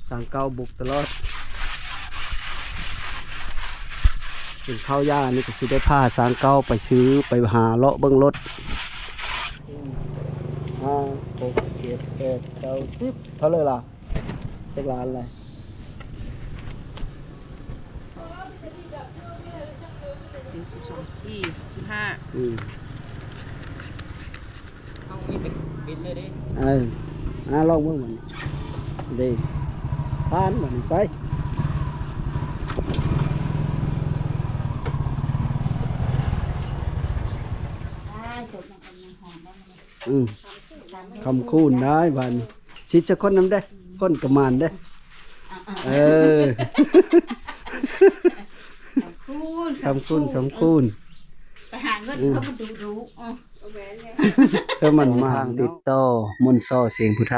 ຊ່າງເກົ່າບຸກຕະຫຼອດ. ກິນເຂົ້າຢານີ້ກໍຊິໄດ້ພາຊ່າງເກົ່າໄປຊື້ ໄປຫາເລາະເບິ່ງລົດ. ຫ້າ ຫົກ ເຈັດ ແປດ ເກົ້າ ສິບ ເທົ່າໃດລະ? ຈັກລ້ານລະ? ສິບ ສິບສອງ ສິບສີ່ ສິບຫ້າ ອືມ ເຮົາມີແຕ່ບິນເລີຍເດ້. ເອີ ອ່າ ລອງເບິ່ງບັດນີ້ ເດ້ ຜ່ານບັດນີ້ໄປ. ອືມ ຄຳຄູນໄດ້ບາດນີ້ ຊິຈັກຄົນນຳເດ້ ຄົນກະໝານເດ້. ເອີ ຄຳຄູນ ຄຳຄູນ ຄຳຄູນ ໄປຫາເງິນ ອືມ ເຂົາມາດຸດຸ ເອີ ເພື່ອມັນມາຕິດຕໍ່ມົນຊໍສຽງຜູ້ໄທ.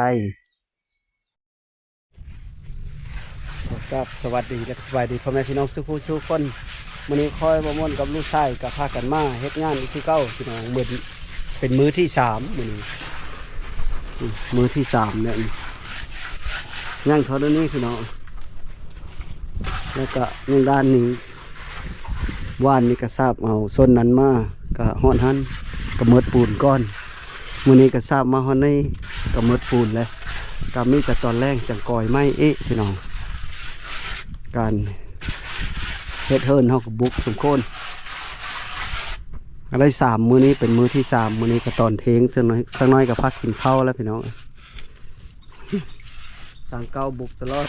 ຂໍກາບສະຫວັດດີ ແລະ ສະບາຍດີພໍ່ແມ່ພີ່ນ້ອງສູ່ຜູ້ສູ່ຄົນ. ມື້ນີ້ຂ້ອຍ ບ່າວມ່ວນ ກັບລູກຊາຍກໍພາກັນມາເຮັດງານອີກຄືເກົ່າພີ່ນ້ອງ. ມື້ ເປັນມື້ທີສາມມື້ນີ້ ອືມ ມື້ທີສາມແລ້ວນີ້ ຍັງເທົ່ານີ້ພີ່ນ້ອງ ແລ້ວກໍຍັງດ້ານນີ້. ວານນີ້ກໍສາບເອົາໂຊນນັ້ນມາ ກໍຮອດຫັ້ນ ກໍໝົດປູນກ່ອນ. ມື້ນີ້ກໍສາບມາຮອດນີ້ ກໍໝົດປູນແລ້ວ ກໍມີແຕ່ຕອນແລງຈັ່ງກ່ອຍໄມ້ອີກພີ່ນ້ອງ. ການເຮັດເຮືອນເຮົາກໍບຸກສົມຄວນ ກໍໄດ້ສາມມື້ນີ້ ເປັນມື້ທີສາມ. ມື້ນີ້ກໍຕອນທ່ຽງ ສັກໜ້ອຍ ສັກໜ້ອຍກໍພັກກິນເຂົ້າແລ້ວພີ່ນ້ອງ. ຊ່າງເກົ່າບຸກຕະຫຼອດ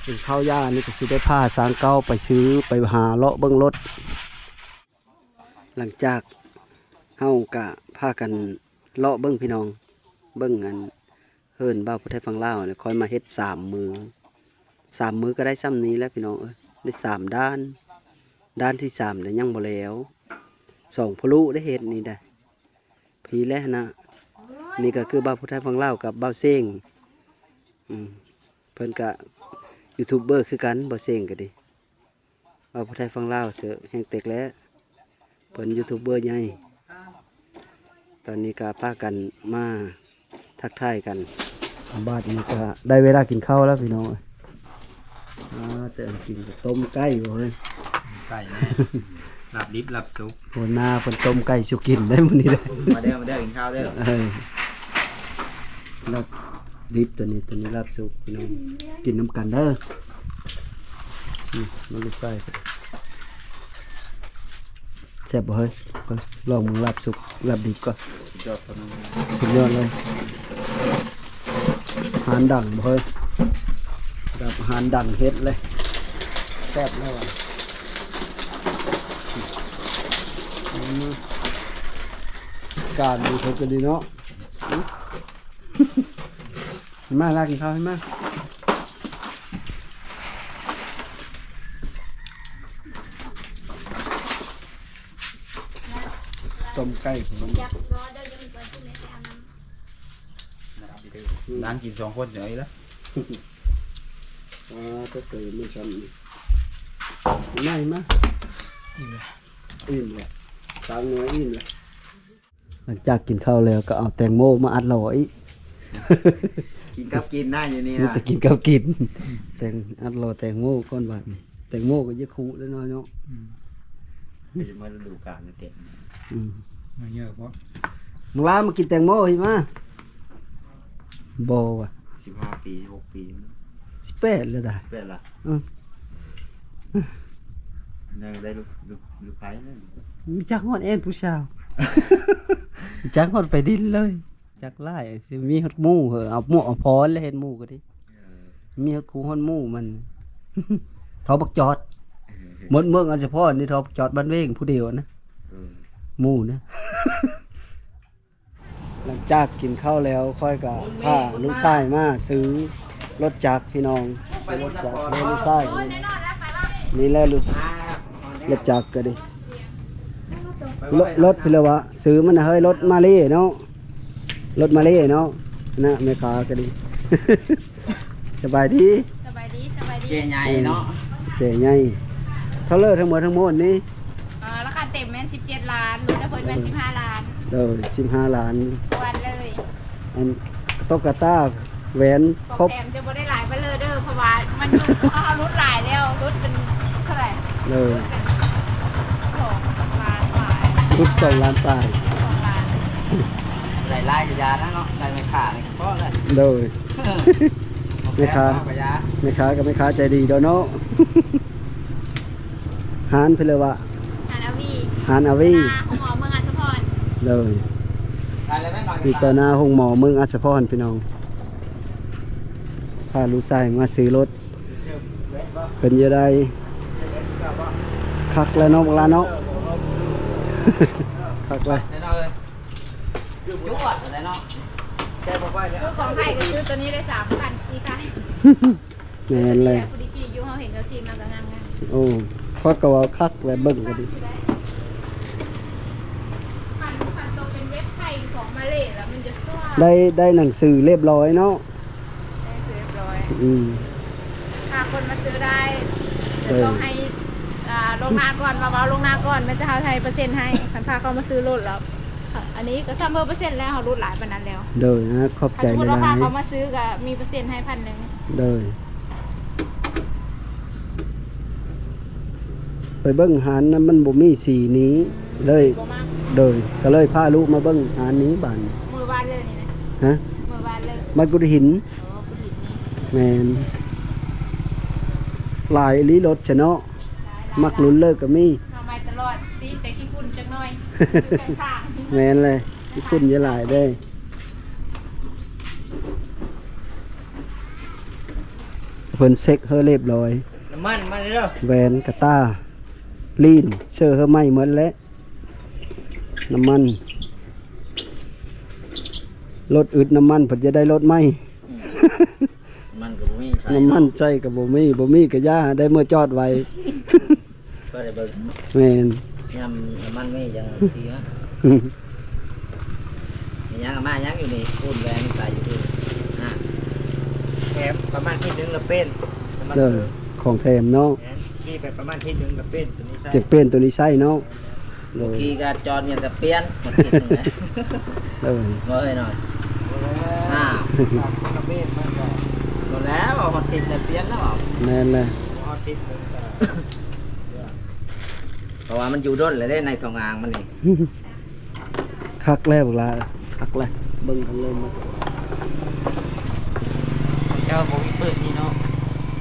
ກິນເຂົ້າຢານີ້ກໍຊິໄດ້ພາຊ່າງເກົ່າໄປຊື້ ໄປຫາເລາະເບິ່ງລົດ. ຫຼັງຈາກເຮົາກະພາກັນເລາະເບິ່ງພີ່ນ້ອງ ເບິ່ງອັນເຮືອນບ່າວຜູ້ໄທຝັ່ງລາວ ແລ້ວຄ່ອຍມາເຮັດສາມມື້ ສາມມື້ກໍໄດ້ຊ່ຳນີ້ແຫຼະພີ່ນ້ອງເອີຍ. ໄດ້ສາມດ້ານ ດ້ານທີສາມແລ້ວຍັງບໍ່ແລ້ວ ສອງພໍ່ລູກໄດ້ເຮັດນີ້ໄດ໋ ພີ້ແຫຼະຫັ້ນນະ. ນີ້ກໍຄືບ່າວຜູ້ໄທຝັ່ງລາວກັບບ່າວເສັງ ອືມ ເພິ່ນກະຢູທູບເບີຄືກັນ ບ່າວເສັງກໍດີ. ເວົ້າຜູ້ໄທຝັ່ງລາວເສີແຮງເຕັກແລ້ວ ເພິ່ນຢູທູບເບີໃຫຍ່. ຕອນນີ້ກໍພາກັນມາທັກທາຍກັນ. ບາດນີ້ກໍໄດ້ເວລາກິນເຂົ້າແລ້ວພີ່ນ້ອງເອີຍ. ອ່າ ແຕ່ອັນກິນກໍຕົ້ມໄກ່ບໍ່ເຮີ້ຍ? ໄກ່ແນ່ ລາບດິບລາບສຸກ. ຫົວໜ້າເພິ່ນຕົ້ມໄກ່ສູ່ກິນໄດ໋ມື້ນີ້ເດີ. ມາເດີ ມາເດີ ກິນເຂົ້າເດີ. ເອີ ລາບດິບ ຕົວນີ້ ຕົວນີ້ລາບສຸກພີ່ນ້ອງ ກິນນຳກັນເດີ. ອືມ ມາລູກຊາຍ ແຊບບໍ່ເຮີ້ຍ? ລອງເບິ່ງລາບສຸກ ລາບດິບກ່ອນ. ສຸດຍອດເລີຍ ຮ້ານດັງບໍ່ເຮີ້ຍ? ລາບຮ້ານດັງເຮັດເລີຍ ແຊບແລ້ວ. ອືມ ການດີເພິ່ນກໍດີເນາະ. ມາລາກິນເຂົ້າໃຫ້ມາ. ຕົ້ມໄກ່ ນັ່ງກິນສອງຄົນຈັ່ງໃດລະ. ອ່າ ກໍເກີນມັນຊ້ຳນີ້ ມາ ມາ. ອີ່ມແລ້ວ ສາມໜ່ວຍອີ່ມແລ້ວ. ຫຼັງຈາກກິນເຂົ້າແລ້ວກໍເອົາແຕງໂມມາອັດຫຼໍ່ອີກ. ກິນກັບກິນນະ ຢູ່ນີ້ນະ ມີແຕ່ກິນກັບກິນ. ແຕງ ອັດຫຼໍ່ແຕງໂມກ່ອນບາດນີ້. ແຕງໂມກໍຢາກຄຸແລ້ວເນາະ. ອືມ ມາລະດູການເຕັມ. ອືມ ມາເຍອະບໍ່? ບັກຫຼ້າມາກິນແຕງໂມພີ້ມາ. ບໍ່ວ່າ ສິບຫ້າປີ ສິບຫົກປີ ສິບແປດແລ້ວດາ. ສິບແປດລະ. ອືມ ຍັງໄດ້ລູກ ລູກ ລູກໃຜນັ້ນ. ຮູ້ຈັກຮອດແອນຜູ້ສາວ ຮູ້ຈັກຮອດໄປດິນເລີຍ. ຈັກຫຼາຍ ຊິມີຮອດໝູ່ເຮີ ເອົາໝວກເອົາພອນແລ້ວເຫັນໝູ່ກໍດີ. ເອີ ມີຮອດຄູ່ຮອດໝູ່ມັນ ເຖົ້າບັກຈອດ. ເອີ ໝົດເມືອງອັນສະພອນນີ້ ເຖົ້າບັກຈອດບ້ານເວງຜູ້ດຽວນະ. ເອີ ໝູ່ນະ. ຫຼັງຈາກກິນເຂົ້າແລ້ວ ຂ້ອຍກໍພາລູກຊາຍມາຊື້ລົດຈັກພີ່ນ້ອງ ຊື້ລົດຈັກໃຫ້ລູກຊາຍ. ນີ້ແຫຼະລົດ ລົດຈັກກໍດີ ລົດ ລົດພິລະວະ ຊື້ມັນນະເຮີ້ຍ ລົດມາເລເນາະ ລົດມາເລເນາະ. ນະ ແມ່ຄ້າກໍດີ. ສະບາຍດີ ສະບາຍດີ ສະບາຍດີ ເຈ້ໃຫຍ່ເນາະ ເຈ້ໃຫຍ່. ເທົ່າເລີ ທັງໝົດທັງມວນນີ້? ອ່າ ລາຄາເຕັມແມ່ນສິບເຈັດລ້ານ ລົດໃຫ້ເພິ່ນແມ່ນ ເອີ ສິບຫ້າລ້ານ. ໂດຍ ສິບຫ້າລ້ານ ປວນເລີຍ. ອັນ ຕກກະຕາ ແຫວນ ຂອງ ຄົບ ແຖມຈະບໍ່ໄດ້ຫຼາຍປານເລີເດີ ເພາະວ່າມັນຢູ່ ເຮົາຫຼຸດຫຼາຍແລ້ວ ຫຼຸດເປັນເທົ່າໃດ? ເອີ ຫຼຸດເປັນສອງລ້ານປາຍ ຫຼຸດສອງລ້ານປາຍ ສອງລ້ານ ໄດ້ຫຼາຍກະຢ່ານະເນາະ ໄດ້ແມ່ຄ້ານີ້ກໍພໍແລ້ວ ໂດຍ ແມ່ຄ້າ ແມ່ຄ້າກໍແມ່ຄ້າໃຈດີດອກເນາະ ຮ້ານເພິ່ນເອີ້ນວ່າ ຮ້ານອາວີ ຮ້ານອາວີ ຢູ່ຕໍ່ໜ້າໂຮງໝໍເມືອງອັດສະພອນ ໂດຍ ຢູ່ຕໍ່ໜ້າໂຮງໝໍເມືອງອັດສະພອນ ພີ່ນ້ອງ ພາລູກຊາຍມາຊື້ລົດ ເພິ່ນຈະໄດ້ຄັກແລ້ວເນາະ ບັກຫຼາເນາະ ຄັກແລ້ວ ຊື້ຂອງໄທກໍຊື້ໂຕນີ້ໄດ້ສາມພັນ ສີ່ພັນ ແມ່ນແຫຼະ ຜູ້ດີຂີ່ຢູ່ ເຮົາເຫັນເຂົາຂີ່ມາກໍງາມໆ ໂອ້ ຂ້ອຍກໍວ່າຄັກແຫຼະ ເບິ່ງກໍດີ ຄັນ ຄັນໂຕເປັນເວັບໄທຂອງມາເລແລ້ວມັນຈະຊົ່ວ ໄດ້ ໄດ້ໜັງສືລຽບຮ້ອຍເນາະ ໄດ້ໜັງສືລຽບຮ້ອຍ ອືມ ຖ້າຄົນມາຊື້ໄດ້ ເອີ ຈະຕ້ອງໃຫ້ ອ່າ ລ່ວງໜ້າກ່ອນ ມາເວົ້າລ່ວງໜ້າກ່ອນ ແມ່ນຈະໃຫ້ເປີເຊັນໃຫ້ ຄັນພາເຂົາມາຊື້ລົດແລ້ວ ອັນນີ້ກໍຊາວເປີເຊັນແລ້ວ ເຮົາຫຼຸດຫຼາຍປານນັ້ນແລ້ວ ໂດຍ ອາ ຂອບໃຈຫຼາຍໆ ຄັນສົມມຸດວ່າພາເຂົາມາຊື້ກໍມີເປີເຊັນໃຫ້ພັນໜຶ່ງ ໂດຍ ໄປເບິ່ງຮ້ານນັ້ນມັນບໍ່ມີສີນີ້ເລີຍ ບໍ່ມັກ ໂດຍ ກໍເລີຍພາລູກມາເບິ່ງຮ້ານນີ້ບາດນີ້ ມື້ວານເລີຍນີ້ນະ ຮະ ມື້ວານເລີຍ ມາກຸດຫີນ ອໍ ກຸດຫີນນີ້ ແມ່ນ ຫຼາຍອີ່ຫຼີລົດຊະເນາະ ຫຼາຍໆ ມັກລຸ້ນເລີກກໍມີ ເອົາໃໝ່ຕະຫຼອດ ຕິແຕ່ຂີ້ຝຸ່ນຈັກໜ້ອຍ ຢູ່ຂ້າງໆ ແມ່ນເລີຍ ຂີ້ຝຸ່ນຢ່າຫຼາຍເດີ້. ເພິ່ນເຊັກໃຫ້ລຽບຮ້ອຍ ນ້ຳມັນມາເດີ ແຫວນ ກະຕ່າ ລີ້ນ ເຊີໃຫ້ໃໝ່ໝົດແຫຼະ ນ້ຳມັນ ລົດອຶດນ້ຳມັນ ເພິ່ນຈະໄດ້ລົດໃໝ່ ອືມ ນ້ຳມັນກໍບໍ່ມີໃຊ້ ນ້ຳມັນໃຊ້ກໍບໍ່ມີ ບໍ່ມີກໍຢ່າ ໄດ້ເມືອຈອດໄວ້. ກໍໄດ້ເບິ່ງ ແມ່ນ ຍາມນ້ຳມັນມີຈັ່ງຂີ່ມາ ມີຫຍັງເອົາມາຫຍັງຢູ່ນີ້ ປູນແຫວນໃສ່ຢູ່ ອ່າ ແຖມປະມານທິດໜຶ່ງລະເປັນ ນ້ຳມັນ ເອີ ຂອງແຖມເນາະ ແມ່ນ ຂີ່ໄປປະມານທິດໜຶ່ງລະເປັນໂຕນີ້ໃສ່ ຈະເປັນໂຕນີ້ໃສ່ເນາະ ໂດຍ ຂີ່ກໍຈອດມີແຕ່ປ່ຽນ ມັນທິດໜຶ່ງແຫຼະ ໂດຍ ບໍ່ເອີຍນ້ອຍ ບໍ່ແລ້ວ ອ່າ ລະເປັນມັນກໍ ບໍ່ແລ້ວ ເອົາມາຕິດລະປ່ຽນແລ້ວ ແມ່ນແຫຼະ ເອົາມາຕິດເບິ່ງກໍ ເພາະວ່າມັນຢູ່ດົນແລ້ວເດ້ ໃນສອງອ່າງມັນນີ້ ຄັກແລ້ວບັກຫຼ້າ ຄັກແລ້ວ ເບິ່ງກັນເລີຍ ເຈົ້າບໍ່ມີເປີດນີ້ເນາະ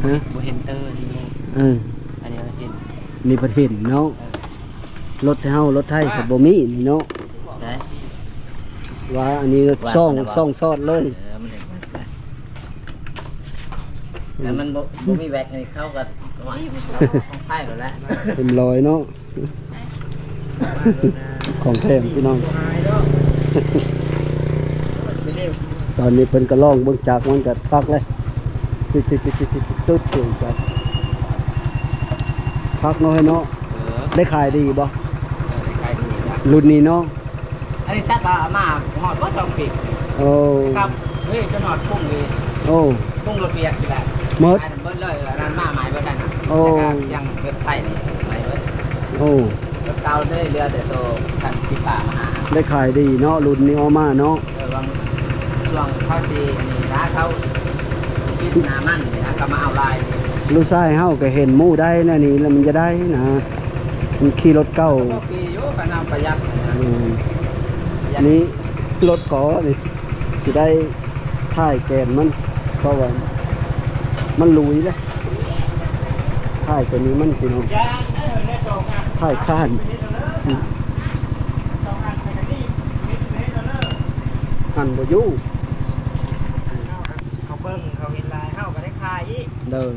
ຮະ ບໍ່ເຫັນເຕີນີ້ເນາະ ເອີ ອັນນີ້ເຫັນ ນີ້ເພິ່ນເຫັນເນາະ ເອີ ລົດເຮົາລົດໄທກໍບໍ່ມີນີ້ເນາະ ໄດ້ ວ່າອັນນີ້ຊ່ອງ ຊ່ອງຊອດເລີຍ ເອີ ມັນເຫັນ ແຕ່ມັນບໍ່ ບໍ່ມີແວັກໃຫ້ເຂົາກໍ ຂອງໄທແລ້ວແຫຼະ ເປັນລອຍເນາະ ຂອງແຖມພີ່ນ້ອງ ຕອນນີ້ເພິ່ນກໍລອງເບິ່ງຈັກ ມັນກໍຄັກເລີຍ ຕຶດໆໆໆ ຕຶດ ສຽງຈັກ ຄັກເນາະ ເອີ ໄດ້ຂາຍດີບໍ່? ເອີ ໄດ້ຂາຍດີນະ ລຸ້ນນີ້ເນາະ ອັນນີ້ສັກກໍເອົາມາຮອດບໍ່ສອງປີ ໂອ້ ກັບເຮີ້ຍ ຈົນຮອດກຸງອີກ ໂອ້ ກຸງລະບຽກນີ້ແຫຼະ ໝົດ ຂາຍໝົດເລີຍ ອັນນັ້ນມາໃໝ່ເບິດນັ້ນນະ ໂອ້ ແລ້ວກໍຍັງເວັບໄທນີ້ໃໝ່ເບິດ ໂອ້ ເກົ່າເລີຍ ເຫຼືອແຕ່ໂຕຄັນສີຟ້າມາຫາ ໄດ້ຂາຍດີເນາະ ລຸ້ນນີ້ອອກມາເນາະ ເອີ ຫວ່າງຊ່ວງເຂົາຊິອັນນີ້ນະ ເຂົາຊິປິດໜ້າມັນນີ້ນະ ເຂົາມາເອົາຫຼາຍ ລູກຊາຍເຮົາກໍເຫັນໝູ່ໄດ້ແນວນີ້ແລ້ວ ມັນຈະໄດ້ນະ ມັນຂີ່ລົດເກົ່າ ກໍດີຢູ່ ຄັນເຮົາປະຢັດ ອືມ ປະຢັດ ນີ້ລົດກໍນີ້ ຊິໄດ້ຖ່າຍແກນມັນ ເພາະວ່າມັນລຸຍເດ້ ຖ່າຍຕົວນີ້ມັນ ພີ່ນ້ອງ ຖ່າຍຄານ ອືມ ຫັ້ນບໍ່ຢູ່ ເຂົາເບິ່ງ ເຂົາເຫັນຫຼາຍ ເຮົາກໍໄດ້ຂາຍອີກ ໂດຍ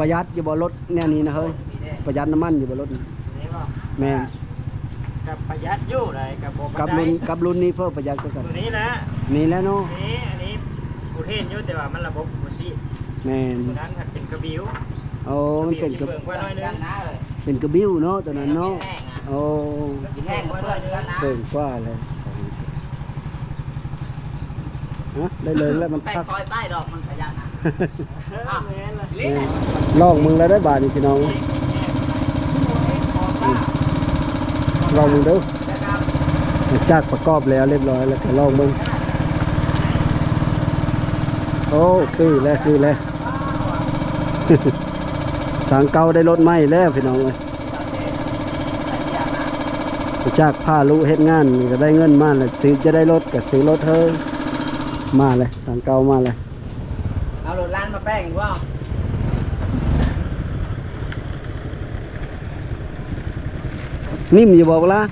ປະຢັດຢູ່ບໍ່ລົດແນວນີ້ນະເຮີຍ? ປະຢັດນ້ຳມັນຢູ່ບໍ່ລົດນີ້? ແມ່ນ ກໍປະຢັດຢູ່ໃດ໋ ກໍບໍ່ປານໃດ ກັບລຸ້ນ ກັບລຸ້ນນີ້ເພີ່ມປະຢັດກວ່າກັນ ໂຕນີ້ແຫຼະ ນີ້ແຫຼະເນາະ ນີ້ ອັນນີ້ກູເຫັນຢູ່ ແຕ່ວ່າມັນລະບົບຫົວຊີດ ແມ່ນ ໂຕນັ້ນມັນເປັນກະບິວ ໂອ້ ມັນເປັນກະ ເປັນກະບິວເນາະ ໂຕນັ້ນເນາະ ໂອ້ ເປັນກວ່າແລ້ວ ຮະ ໄດ້ເລີງແລ້ວ ມັນຄັກ ຄ່ອຍໄປດອກ ມັນຂະຫຍັນນະ ລອງເບິ່ງແລ້ວເດີບາດນີ້ພີ່ນ້ອງ ລອງເບິ່ງເດີ້. ຈາກປະກອບແລ້ວລຽບຮ້ອຍແລ້ວ ກໍລອງເບິ່ງ. ໂອ້ ຄືແລ້ວ ຄືແລ້ວ. ຊ່າງເກົ່າໄດ້ລົດໃໝ່ແລ້ວ ພີ່ນ້ອງເອີຍ. ຈາກພາລູກເຮັດງານກໍໄດ້ເງິນມາແລ້ວ ຊື້ ຈະໄດ້ລົດກໍຊື້ລົດເຮີ ມາແລ້ວ ຊ່າງເກົ່າມາແລ້ວ. ເອົາລົດລ້ານມາແປງອີກບໍ່? ນິ້ມຢູ່ບໍ່ບັກຫຼ້າ?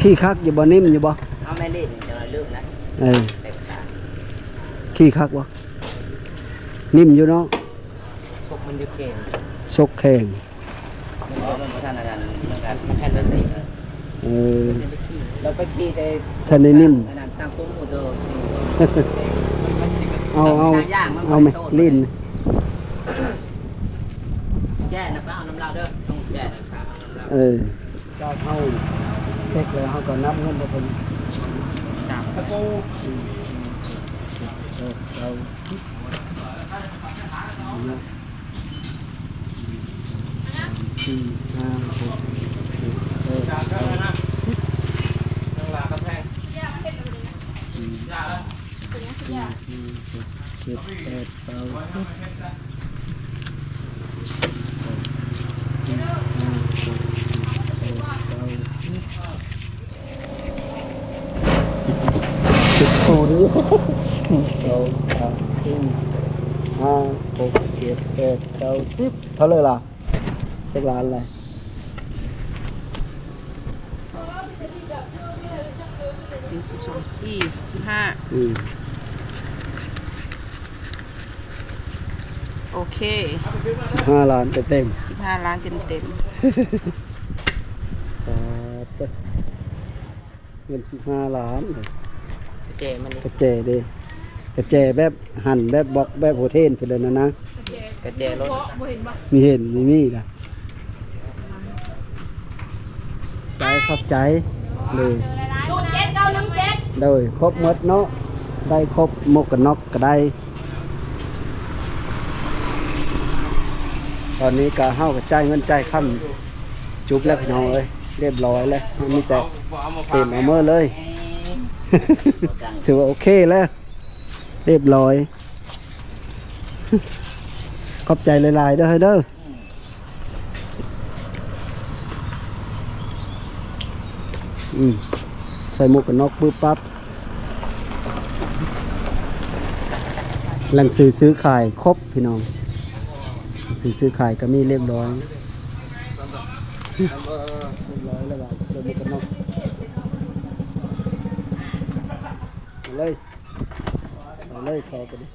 ຂີ່ຄັກຢູ່ບໍ່? ນິ້ມຢູ່ບໍ່? ເອົາແມ່ຫຼິ້ນ ຈັ່ງໜ້ອຍລືມນະ. ເອີ ແປງຕາ ຂີ່ຄັກບໍ່? ນິ້ມຢູ່ເນາະ. ຊົກມັນຢູ່ແຂງ ຊົກແຂງ. ມັນບໍ່ ມັນບໍ່ທັນອັນນັ້ນ ມັນກໍ ມັນແຄ່ນລົດຕີນ. ເອີ ແລ້ວໄປຂີ່ໃສ່ ທັນໄດ້ນິ້ມ ອັນນັ້ນ ຕັ້ງຕຸ້ມໂຕ. ເອົາ ເອົາ ເອົາແມ່ ຫຼິ້ນ ແຈ້ນະ ໄປເອົານຳລາວເດີ້ ຕ້ອງແຈ້ນະ ໄປເອົານຳລາວ. ເອີ ຈາກເຮົາເຊັກແລ້ວ ເຮົາກໍນັບເງິນໃຫ້ເພິ່ນ ສາມ ເກົ້າ ສິບ ສີ່ ຫ້າ ຫົກ ເຈັດ ແປດ ເກົ້າ ສິບ ສີ່ ຫ້າ ຫົກ ເຈັດ ແປດ ເກົ້າ ສິບ ສີ່ ຫ້າ ຫົກ ເຈັດ ແປດ ເກົ້າ ສິບ. ສິບ ສອງ ສາມ ສີ່ ຫ້າ ຫົກ ເຈັດ ແປດ ເກົ້າ ສິບ. ເທົ່າໃດລະ? ຈັກລ້ານລະ? ສອງ ສິບ ສິບ ສິບສອງ ສິບສີ່ ສິບຫ້າ. ອືມ ໂອເຄ ສິບຫ້າລ້ານເຕັມໆ ສິບຫ້າລ້ານເຕັມໆ. ປາດເຕີ ເງິນສິບຫ້າລ້ານ. ກະແຈມັນເດ້ ກະແຈເດ້ ກະແຈແບບຫັນ ແບບບລັອກ ແບບໂຮເທນພຸ້ນແຫຼະນະ. ກະແຈລົດ ມີເຫັນ ມີ ມີນະ. ໄດ້ ຂອບໃຈເລີຍ. ສູນເຈັດເກົ້າໜຶ່ງເຈັດ ໂດຍ ຄົບໝົດເນາະ ໄດ້ຄົບ ໝວກກັນນັອກກໍໄດ້. ຕອນນີ້ກໍເຮົາກໍຈ່າຍເງິນຈ່າຍຄຳຈົບແລ້ວພີ່ນ້ອງເອີຍ ລຽບຮ້ອຍແລ້ວ ມີແຕ່ເຕັມເອົາເມີເລີຍ. ຖືວ່າໂອເຄແລ້ວ ລຽບຮ້ອຍ. ຂອບໃຈຫຼາຍໆເດີ້ ເຮີ້ຍເດີ້. ອືມ ໃສ່ໝວກກັນນັອກປຶບປັບ ຫຼັງສືຊື້ຂາຍຄົບພີ່ນ້ອງ ຫຼັງສືຊື້ຂາຍກໍມີລຽບຮ້ອຍ. ລຽບຮ້ອຍແລ້ວ ໃສ່ໝວກກັນນັອກ ເອົາເລີຍ ເອົາເລີຍ ເຂົ້າໄປ. ຮະ?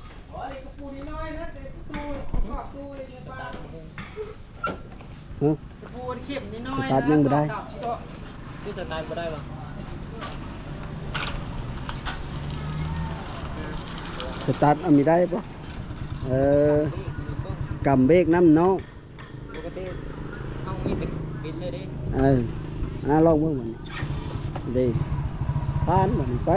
ສະຕາດຍັງບໍ່ໄດ້ ຄືສະຕາດບໍ່ໄດ້ຫວາ? ສະຕາດເອົາມີໄດ້ບໍ່? ເອີ ກຳເບຣກນຳເນາະ. ປົກກະຕິເຮົາມີແຕ່ບິດເລີຍເດ້. ເອີ ອາ ລອງເບິ່ງບັດນີ້ເດ້ ຜ່ານບັດນີ້ໄປ.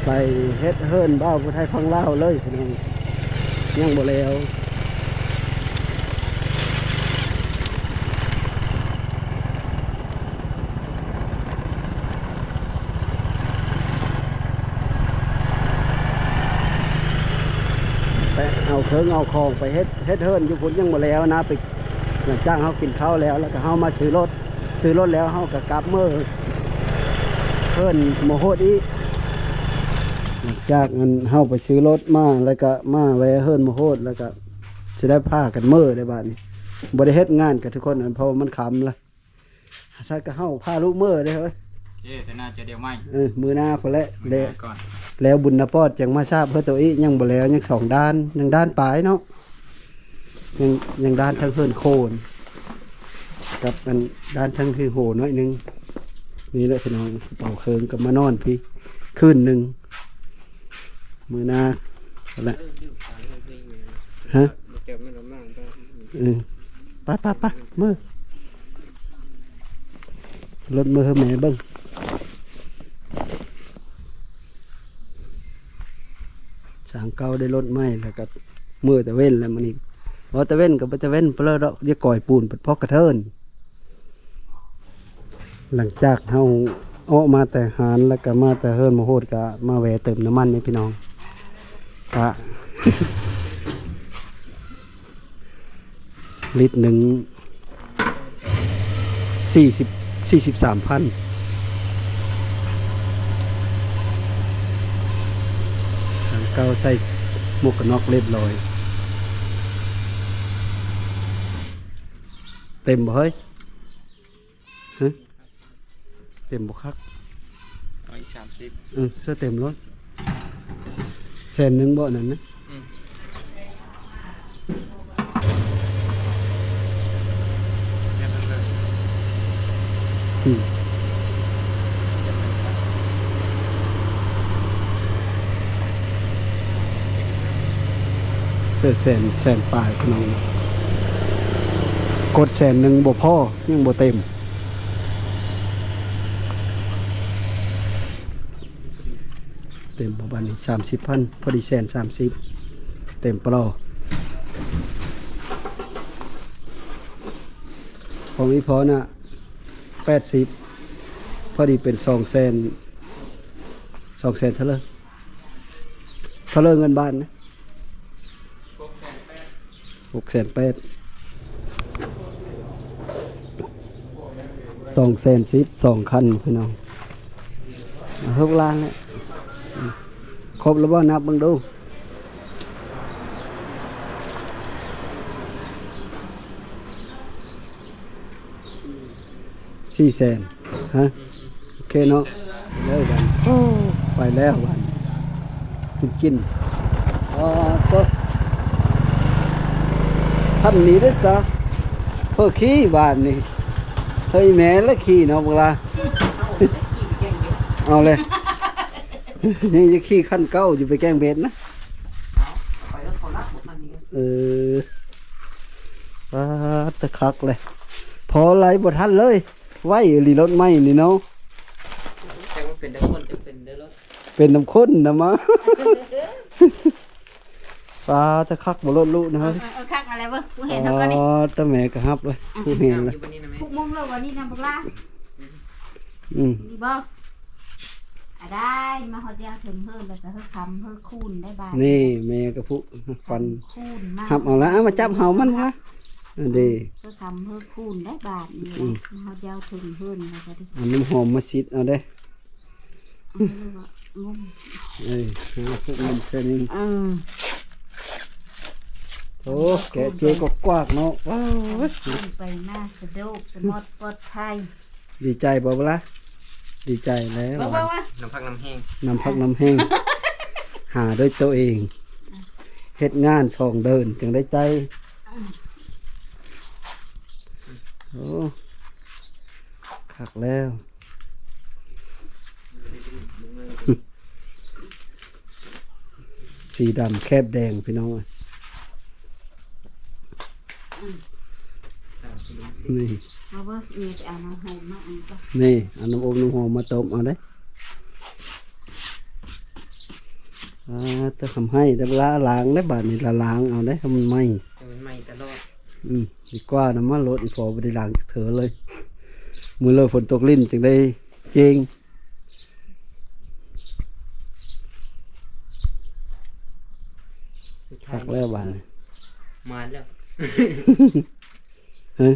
ໄປເຮັດເຮືອນບ່າວຜູ້ໄທຝັ່ງລາວເລີຍພີ່ນ້ອງ ຍັງບໍ່ແລ້ວ. ໄປເອົາເຄື່ອງເອົາຂອງໄປເຮັດ ເຮັດເຮືອນຢູ່ພຸ້ນຍັງບໍ່ແລ້ວນະ. ໄປ ຫຼັງຈາກເຮົາກິນເຂົ້າແລ້ວ ແລ້ວກໍເຮົາມາຊື້ລົດ ຊື້ລົດແລ້ວເຮົາກໍກັບເມືອເຮືອນໝໍໂຫດອີກ. ຫຼັງຈາກອັນເຮົາໄປຊື້ລົດມາ ແລ້ວກໍມາແວ່ເຮືອນໝໍໂຫດ ແລ້ວກໍຊິໄດ້ພາກັນເມືອໄດ້ບາດນີ້. ບໍ່ໄດ້ເຮັດງານກັບທຸກຄົນ ເພາະວ່າມັນຄ່ຳລະ. ສັດກະເຮົາພາລູກເມືອເດ້ເຮີ້ຍ. ເອີ ແຕ່ໜ້າຈະດຽວໃໝ່ ເອີ ມື້ໜ້າພຸ້ນແຫຼະ. ແລ້ວບຸນນະປອດຈັ່ງມາຊາບເຮີ້ໂຕອີກ ຍັງບໍ່ແລ້ວ ຍັງສອງດ້ານ ຍັງດ້ານປາຍເນາະ. ຍັງ ຍັງດ້ານທາງເຮືອນໂຄນ ກັບອັນດ້ານທາງເຮືອນໂຫນ້ອຍໜຶ່ງ. ນີ້ແຫຼະພີ່ນ້ອງ ເອົາເຄື່ອງກັບມານອນພີ້. ຄືນໜຶ່ງ ມື້ໜ້າແຫຼະ. ຮະ? ເອີ ໄປໆໆ ເມືອ ລົດເມືອໃຫ້ແມ່ເບິ່ງ. ຊ່າງເກົ່າໄດ້ລົດໃໝ່ ແລ້ວກໍເມືອຕາເວັນແລ້ວມື້ນີ້. ບໍ່ຕາເວັນກໍບໍ່ຕາເວັນ ເປີດດອກ ຢ່າກ່ອຍປູນ ເພິ່ນພໍກະເທີນ. ຫຼັງຈາກເຮົາອອກມາແຕ່ຮ້ານ ແລ້ວກໍມາແຕ່ເຮືອນໝໍໂຫດ ກໍມາແວ່ເຕີມນ້ຳມັນນີ້ພີ່ນ້ອງ. ກະລິດໜຶ່ງ ສີ່ສິບ ສີ່ສິບສາມພັນ. ທາງເກົ່າໃສ່ໝວກກັນນັອກຮຽບຮ້ອຍ. ເຕັມບໍ່ເຮີ້ຍ? ຮະ? ເຕັມບໍ່ຄັກ. ເອົາອີກສາມສິບ. ເອີ ເສື້ອເຕັມໂລດ. ແສນໜຶ່ງບໍ່ ອັນນັ້ນນະ? ອືມ ອືມ. ເສື້ອແສນ ແສນປາຍພີ່ນ້ອງ. ກົດແສນໜຶ່ງບໍ່ພໍ ຍັງບໍ່ເຕັມ. ເຕັມບໍ່ບາດນີ້? ສາມສິບພັນ ພໍດີແສນສາມສິບ ເຕັມປະລໍ. ຂອງອີພໍ່ນະ ແປດສິບ ພໍດີເປັນສອງແສນ ສອງແສນເທົ່າໃດ? ເທົ່າໃດເງິນບາດນະ? ຫົກແສນແປດ ສອງແສນສິບ ສອງຄັນພີ່ນ້ອງ. ເອົາ ຫົກລ້ານແລ້ວ. ຄົບແລ້ວບໍ່? ນັບເບິ່ງດູ. ສີ່ແສນ ຮະ? ໂອເຄເນາະ. ໄດ້ບາດນີ້ ໂອ້ ໄປແລ້ວບາດນີ້ ກິນໆ. ອໍ ໂຕ ຄັນນີ້ເດ້ຊະ ເພິ່ນຂີ່ບາດນີ້. ເຮີ້ຍ ແມ່ລະຂີ່ເນາະ ບັກຫຼ້າ. ເອົາເລີຍ ຍັງຈະຂີ່ຄັນເກົ່າຢູ່ໄປແກ້ງເບັດນະ. ເອີ ປາດ ແຕ່ຄັກເລີຍ ພໍໄລ່ບໍ່ທັນເລີຍ. ໄວອີ່ຫຼີລົດໃໝ່ນີ້ເນາະ. ແຕ່ວ່າເປັນນຳຄົນ ຈະເປັນໄດ້ລົດ ເປັນນຳຄົນນຳມາ. ປາດ ແຕ່ຄັກບໍ່ລົດລຸນະເຮີ້ຍ. ເອີ ເອີ ຄັກຫັ້ນແຫຼະເບິ່ງ ຜູ້ເຫັນເຮົາກໍນີ້. ອໍ ຕາແມ່ກໍຮັບເລີຍ ຜູ້ເຫັນລະ. ທຸກມຸມເລີຍວ່ານີ້ນຳບັກຫຼ້າ. ອືມ ດີບໍ່? ອາ ໄດ້ ມາຮອດດຽວເຖິງເຮີນ ແລ້ວກໍເຮີຄຳເຮີຄູນໄດ້ບາດນີ້. ແມ່ກໍຜູ້ຟັນ ຄູນມາ ຮັບເອົາລະ. ເອົາ ມາຈັບເຮົາມັນລະ. ອັນເດ ເຮີຄຳເຮີຄູນໄດ້ບາດນີ້. ອືມ ມາຮອດດຽວເຖິງເຮີນແລ້ວກໍດີ. ເອົານ້ຳຫອມມາຊິດເອົາເດ້. ເອີ ຫາພວກມັນເທື່ອໜຶ່ງ. ເອີ ໂອ້ ແກະເຈກວາກໆເນາະ. ວ້າວ ໄປມາສະດວກສະໝອດປອດໄພ. ດີໃຈບໍ່ລະ? ດີໃຈແລ້ວ. ເບິ່ງໆ ນ້ຳພັກນ້ຳແຮງ ນ້ຳພັກນ້ຳແຮງ ຫາດ້ວຍໂຕເອງ. ເຮັດງານສອງເດືອນຈຶ່ງໄດ້ໃຈ. ໂອ້ ຄັກແລ້ວ. ສີດຳແຄບແດງພີ່ນ້ອງເອີຍ. ນີ້ ມາເບິ່ງ ນີ້ໄປເອົານ້ຳຫອມມາອັນນີ້ກ່ອນ. ນີ້ ເອົານ້ຳອົບນ້ຳຫອມມາຕົ້ມເອົາເດ້. ອ່າ ແຕ່ທຳໃຫ້ໄດ້ເວລາລ້າງໄດ້ບາດນີ້ ລະລ້າງເອົາເດ້ ໃຫ້ມັນໃໝ່ ໃຫ້ມັນໃໝ່ຕະຫຼອດ. ອືມ ດີກວ່ານຳມາໂລດ ອີ່ພໍ່ບໍ່ໄດ້ລ້າງຈັກເທື່ອເລີຍ. ມື້ເລີຝົນຕົກລິນຈຶ່ງໄດ້ເກັ່ງ. ຄັກແລ້ວບາດນີ້ ມານແລ້ວ. ຮະ?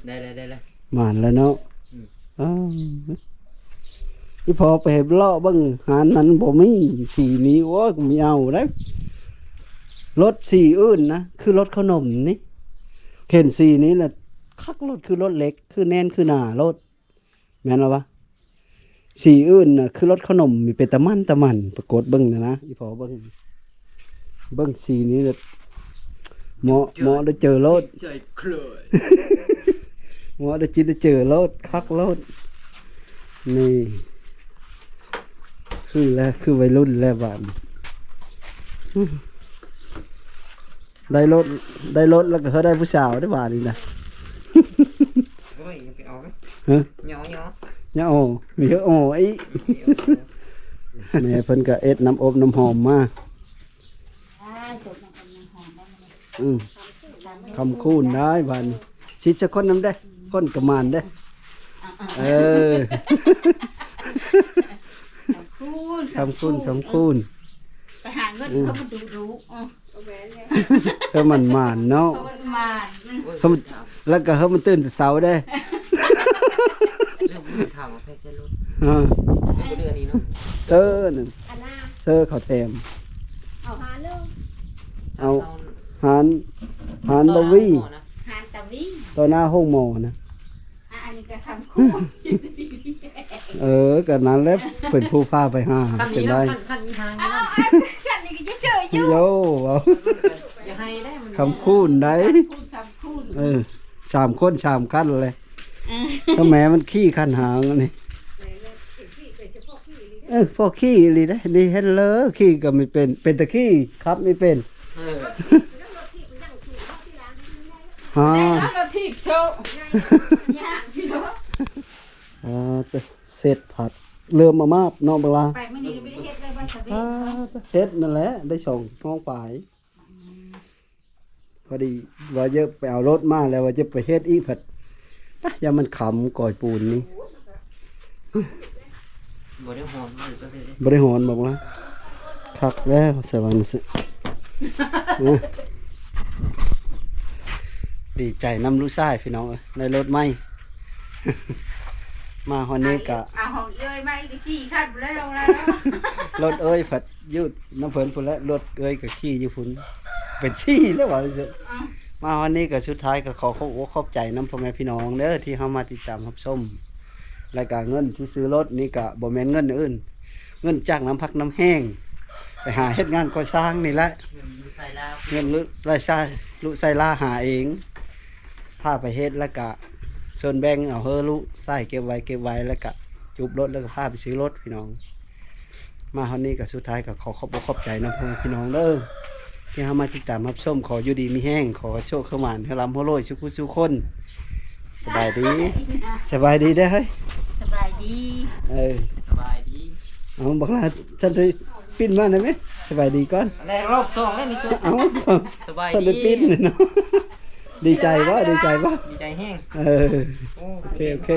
ໄດ້ແລ້ວ ໄດ້ແລ້ວ ໝານແລ້ວເນາະ. ອືມ ອ້າວ ອີ່ພໍ່ໄປເລາະເບິ່ງຮ້ານນັ້ນບໍ່ມີສີນີ້. ໂອ້ຍ ບໍ່ເອົາໄດ໋. ລົດສີອື່ນນະ ຄືລົດເຂົ້າໜົມນີ້ ເຫັນສີນີ້ລະຄັກໂລດ ຄືລົດເຫຼັກ ຄືແໜ້ນ ຄືໜາໂລດ. ແມ່ນລະວະ? ສີອື່ນນະ ຄືລົດເຂົ້າໜົມ ມີເປັນຕາໝັ່ນຕາໝັ່ນ. ປາກົດເບິ່ງນະ ອີ່ພໍ່ເບິ່ງ ເບິ່ງສີນີ້ແບບ ເໝາະ ເໝາະໄດ້ເຈີໂລດ ເໝາະໄດ້ຈິດໄດ້ເຈີໂລດ ຄັກໂລດ. ນີ້ ເ ຄືແລ້ວ ຄືໄວລຸ້ນແລ້ວບາດນີ້. ໄດ້ລົດ ໄດ້ລົດແລ້ວກໍເຮີໄດ້ຜູ້ສາວໄດ້ບາດນີ້ນະ. ໂອ້ຍ ຢ່າໄປເອົາເດ້. ຮະ? ຫຍໍ້ໆ ຫຍໍ້ ມີເຮີໂອ້ອີກ. ແມ່ເພິ່ນກໍເອັດນ້ຳອົບນ້ຳຫອມມາ. ອືມ ຄຳຄູນໄດ້ບາດນີ້. ຊິຈັກຄົນນຳເດ້ ຄົນກະໝານເດ້. ເອີ ຄຳຄູນ ຄຳຄູນ ຄຳຄູນ. ໄປຫາເງິນ ເອີ ເຂົາມາດຸດຸ. ເອີ ເອີ ມັນໝານເນາະ ເຂົາມັນໝານ. ເອີ ເຂົາ ແລ້ວກໍເຮົາມັນຕື່ນແຕ່ເຊົ້າເດ້. ເລື່ອງຜູ້ຖາມວ່າໃຜໃຊ້ລົດ. ເອີ ເລື່ອງອັນນີ້ເນາະ ເຊີນັ້ນ ອັນນ່າ ເຊີເຂົາແຖມ. ເອົາຫາເລີຍ ເອົາຫານ ຫານບ່າວວີ ຫານຕາວີ ຕໍ່ໜ້າໂຮງໝໍນະ. ອ່ະ ອັນນີ້ກໍຄຳຄູນ. ເອີ ກໍນັ້ນແຫຼະ ເພິ່ນຜູ້ພາໄປຫາ. ຄັນນີ້ ຈັ່ງໃດ ຄັນ ຄັນນີ້ທາງ ເອົາ ນີ້ ເອົາ ຄັນນີ້ກໍຈະເຈີຢູ່. ໂຢ ເວົ້າ ຢ່າໃຫ້ໄດ້ ມັນຄຳຄູນໄດ໋. ຄຳຄູນ ຄຳຄູນ. ເອີ ສາມຄົນສາມຄັນແຫຼະ. ເອີ ຖ້າແມ່ມັນຂີ່ຄັນຫາງອັນນີ້. ເອີ ພໍຂີ່ອີ່ຫຼີເດ້ ນີ້ເຫັນເລີຍ ຂີ່ກໍບໍ່ເປັນ ເປັນແຕ່ຂີ່ ຂັບບໍ່ເປັນ. ເອີ ຮະ ໄດ້ເອົາລົດຖີບໂຊ ຍາກຢູ່ເນາະ. ອ່າ ເສັດຜັດ ເລີ່ມມາມາບເນາະບັກຫຼາ. ໄປມື້ນີ້ໄດ້ເຮັດເລີຍບໍ່ສະເບນ. ອ່າ ເຮັດນັ້ນແຫຼະ ໄດ້ສອງຫ້ອງປາຍ. ອືມ ພໍດີວ່າຈະໄປເອົາລົດມາ ແລ້ວວ່າຈະໄປເຮັດອີກ ພັດ ຍາມມັນຄ່ຳ ກ່ອຍປູນນີ້. ບໍ່ໄດ້ຮ້ອນ ບໍ່ໄດ້ຮ້ອນບໍ່ລະ. ຄັກແລ້ວ ສະຫວັນ ດີໃຈນຳລູກຊາຍພີ່ນ້ອງເອີຍ ໄດ້ລົດໃໝ່. ມາຮອດນີ້ກະ ເອົາຂອງເອື້ອຍມາອີກສີ່ຄັນບໍ່ໄດ້ລົງແລ້ວເນາະ. ລົດເອື້ອຍພັດ ຢູ່ນຳເພິ່ນພຸ້ນແຫຼະ ລົດເອື້ອຍກໍຂີ່ຢູ່ພຸ້ນ ເປັນສີ່ແລ້ວວ່າຊັ້ນ. ອືມ ມາຮອດນີ້ກໍສຸດທ້າຍກໍຂໍຂອບອົກຂອບໃຈນຳພໍ່ແມ່ພີ່ນ້ອງເດີ ທີ່ເຮົາມາຕິດຕາມຮັບຊົມ ແລະກະເງິນທີ່ຊື້ລົດນີ້ກະບໍ່ແມ່ນເງິນອື່ນ ເງິນຈາກນ້ຳພັກນ້ຳແຮງ ໄປຫາເຮັດງານກໍ່ສ້າງນີ້ແຫຼະ. ເງິນຢູ່ໄຊລາວ ເງິນລູກໄຊລາ ລູກໄຊລາຫາເອງ ພາໄປເຮັດ ແລ້ວກະສ່ວນແບ່ງເອົາເຮີລູກຊາຍເກັບໄວ້ ເກັບໄວ້ ແລ້ວກະຈູບລົດ ແລ້ວກະພາໄປຊື້ລົດພີ່ນ້ອງ. ມາຮອດນີ້ກໍສຸດທ້າຍກໍຂໍຂອບອົກຂອບໃຈນຳພໍ່ແມ່ພີ່ນ້ອງເດີ ທີ່ເຮົາມາຕິດຕາມຮັບຊົມ. ຂໍຢູ່ດີມີແຮງ ຂໍໃຫ້ໂຊກໃຫ້ໝານ ໃຫ້ລ່ຳໃຫ້ລວຍສູ່ຜູ້ສູ່ຄົນ. ສະບາຍດີ ສະບາຍດີເດີເຮີ້ຍ. ສະບາຍດີ. ເອີ ສະບາຍດີ. ເອົາບັກຫຼາ ຊັ້ນໄດ້ປິ່ນມາໄດ້ໄໝ? ສະບາຍດີກ່ອນ. ໄດ້ຮອບສອງແລ້ວນີ້. ເອົາ ສະບາຍດີ. ຊັ້ນໄດ້ປິ່ນເນາະ. ດີໃຈບໍ່? ດີໃຈບໍ່? ດີໃຈແຮງ. ເອີ ໂອເຄ ໂອເຄ.